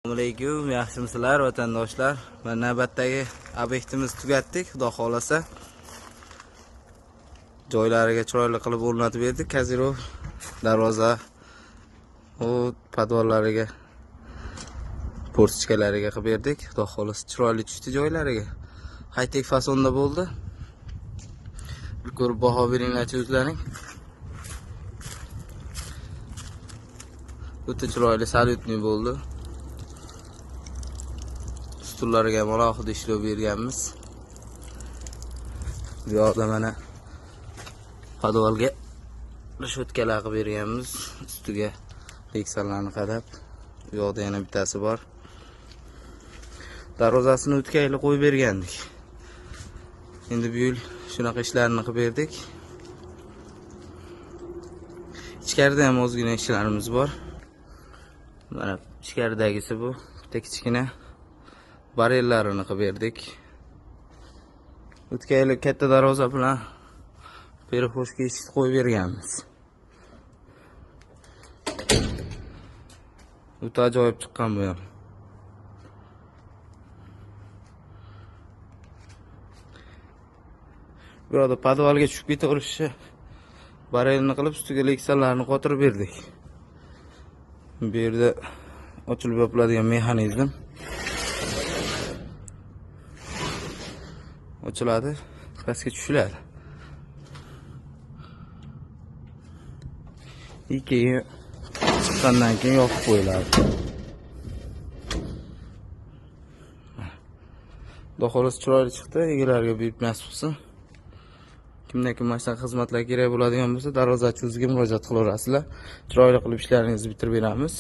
Assalomu alaykum, yaxshimisizlar vatandoshlar. Mana navbatdagi obyektimizni tugatdik, xudo xolasa. Joylariga chiroyli qilib o'rnatib berdik. Kazirov darvoza u podvallariga, portichkalariga qilib berdik. Xudo xolasa chiroyli tushdi joylariga. High-tech fasonda bo'ldi. Bir ko'rib baho beringlarchi o'zlaring. O'ta chiroyli salyutniy bo'ldi. Stullarga ham alohida ishlov berganmiz. Bu yoqda mana podvalga reshotkalar qilib berganmiz, ustiga teksallarni qadab. Bu yoqda yana bittasi bor. Darvozasini o'tgan yili qo'yib bergandik. Endi bu yil shunaqa ishlarni qilib berdik. Ichkarida ham ozgina ishlarimiz bor. Mana ichkaridagisi bu bitta kichkina barellarini qilib berdik. O'tgan yili katta darvoza bilan перехожка eshikni qo'yib berganmiz. O'ta ajoyib chiqqan bu ham. Bu yoqda podvalga tushib ketaverishi barelni qilib ustiga leksalarni qotirib berdik. Bu yerda ochilib yopiladigan mexanizm ochiladi, pastga tushiladi. Keyin chiqqandan keyin yopib qo'yiladi. Xudo xohlasa chiroyli chiqdi, egalariga buyurib nasib qilsin. Kimdan kim mana shunaqa xizmatlar kerak bo'ladigan bo'lsa, darvozachi o'ziga murojaat qilaverasizlar. Chiroyli qilib ishlaringizni bitirib beramiz.